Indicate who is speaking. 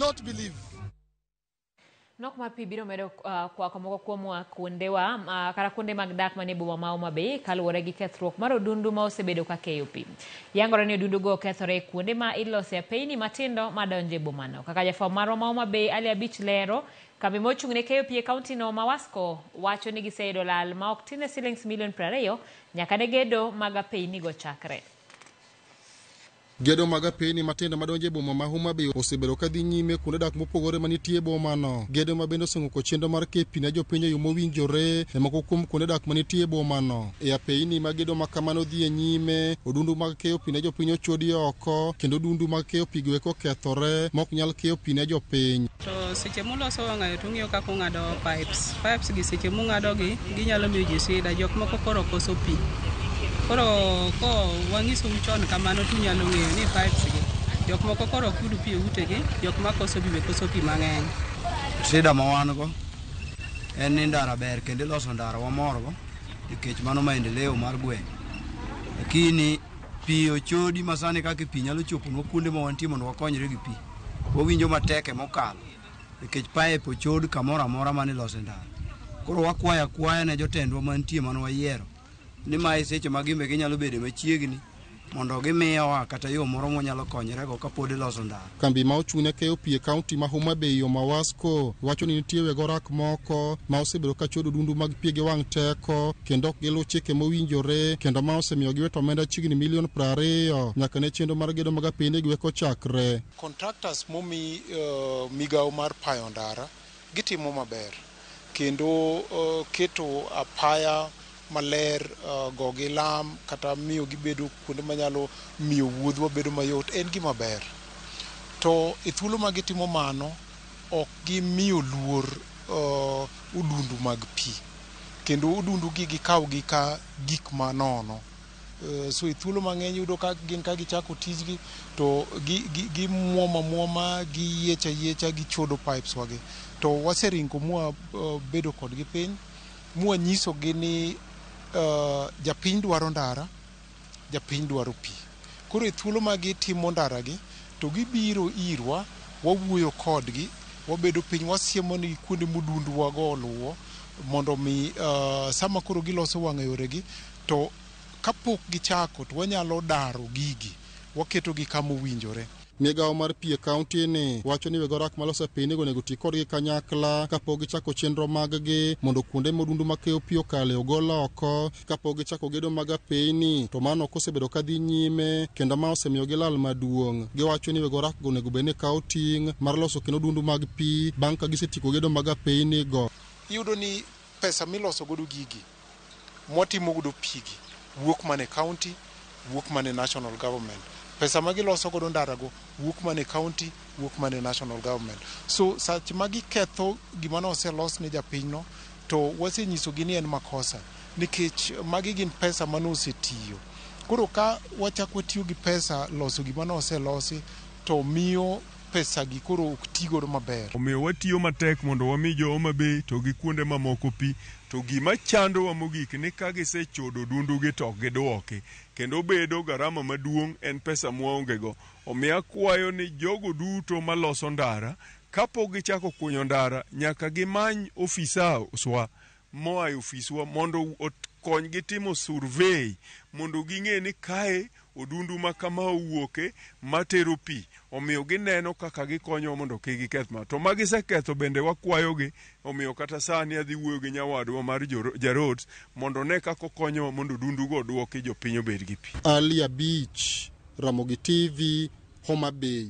Speaker 1: not believe.
Speaker 2: Nok mar pi biro medo kwako moko kuom kuondewa kata kuonde mag dak manie boma ma Homa Bay kaluwore gi kethruok mar odundu ma osebedo ka keyo pi. Yangore ni odundu go okethore e kuonde ma ilose apeyni matindo madonjo e bomano. Kaka jafwambo marwa ma Homa Bay Ali Abich lero, kambi mochung' ne keyo pi e kaunti no Mawasco wacho ni giseyudo lal ma ok tin ne silings milion 20 nyaka ne gedo mag apeyni go chakre.
Speaker 3: Gedo mag apeyni matindo madonjo e boma ma Homa Bay osebedo ka dhi nyime kuonde dak mopogore manitie e bomano. Gedo ma bende oseng'uko chenro mar keyo pi ne jopiny e yo mowinjore e moko kuom kuonde dak manitie e bomano. E apeyni ma gedo ma kamano dhi e nyime, odundu mag keyo pi ne jopiny ochodi oko kendo odundu mag keyo pi go eko okethore ma ok nyal keyo pi ne jopiny.
Speaker 4: To seche muloso wang'ayo to ung'iyo kaka ung'ado pipes. Pipes gi seche mung'ado gi ginyalo miyo ji shida, jok moko koro koso pi. Koro ko wanyisou chon kamano to unyalo ng'eyo ni pipes gi jok moko koro ok yud pi e utegi, jok makoso pi be koso pi mang'eny.
Speaker 5: Shida ma wan go en ni ndara ber kendo iloso ndara wamorgo nikech mano maendeleo mar gweng'. Lakini pi ochodi ma sani kaka pi nyalo choponwa kuonde ma wantie mondo wakonyre gi pi. Wawinjo matek emokalo nikech pipe ochod kamoro amora mane ilose ndara. Koro wakwayo akwaya ne jotendwa mantie mane wayiero ni mae seche ma gimbe ginyalo bedo machiegni mondo gimiyowa kata yo moro mwanyalo konyorego kapod iloso ndara.
Speaker 3: Kambi ma ochung' ne keyo pi e kaunti ma Homa Bay yo Mawasco wacho ni nitie weg orak moko ma osebedo ka chodo odundu mag pi gi wang' teko kendo ok giluw chike mowinjore kendo ma osemiyo giwito omenda chiegni milion 20 nyaka ne chenro mar gedo mag apeyni go eko chakre.
Speaker 6: Contractors momi migawo mar payo ndara gitimo maber kendo keto apaya maler, gogi lam kata miyo gibedo kuonde manyalo miyo wuodhwa bedo mayot en gima ber. To e thuolo ma gitimo mano, ok gimiyo luor odundu mag pi kendo odundu gi gikaw gi ka gik manono. So e thuolo mang'eny iyudo ka gin ka gichako tijgi to gimuomo amuoma, giyiecho ayiecha, gichodo pipes wagi. To waseringo mwa bedo kodgi piny mwanyisogi ni japiny dwaro ndara, japiny dwaro pi. Koro e thuolo ma gitimo ndara gi, to gibiro irwa, wawuoyo kodgi, wabedo piny, wasiemo negi kuonde modunduwa go oluwo mondo mi sama koro giloso wang'a yoregi to kapok gichako to wanyalo daro gigi, waketogi kama owinjore.
Speaker 3: Migawo mar pi e kaunti ni wacho ni weg orak maloso apeyni go onego ti kodgi kanyakla kapok gichako chenro mag-gi mondo kuonde modundu makeyo pi okale ogol oko kapok gichako gedo mag apeyni to mano ok osebedo ka dhi nyime kendo ma osemiyo gilal maduong'. Giwacho ni weg orak go onego bed ni kawo ting' mar loso kendo odundu mag pi bang' ka gisetieko gedo mag apeyni go.
Speaker 6: Iyudo ni pesa miloso godo gigi mwatimo godo pigi wuok mana e county, wuok mana e national government. Pesa ma giloso godo ndara go wuok mana e county, wuok mana e national government. So sach ma giketho gima ne oselos ne japinyno to wasenyisogi ni en makosa nikech magi gin pesa mane osetiyo. Koro ka wachak watiyo gi pesa loso gima ne oselosi to miyo pesa gi koro ok ti godo maber.
Speaker 7: Omiyo watiyo matek mondo wami jo Homa Bay to gi kuonde mamoko pi. To gima chandowa mogik ni ka gisechodo odundugi to ok giduoki. Kendo bedo garama maduong' en pesa mwaonge go. Omiyo akwayo ni jogo duto maloso ndara, kapok gichako kunyo ndara, nyaka gimany ofisaswa moa e ofiswa mondo okonygi timo survey mondo ging'e ni kae odundu ma kama owuoke matero pi. Omiyo gineno kaka gikonyowa mondo kik giketh ma. To ma giseketho bende wakwayogi, omiyo kata sani adhi wuoyo gi nyawadwa mar Jaroads mondo one kaka okonyowa mondo odundugo oduoki jopiny obed gi pi.
Speaker 3: Ali Abich, Ramogi TV, Homa Bay.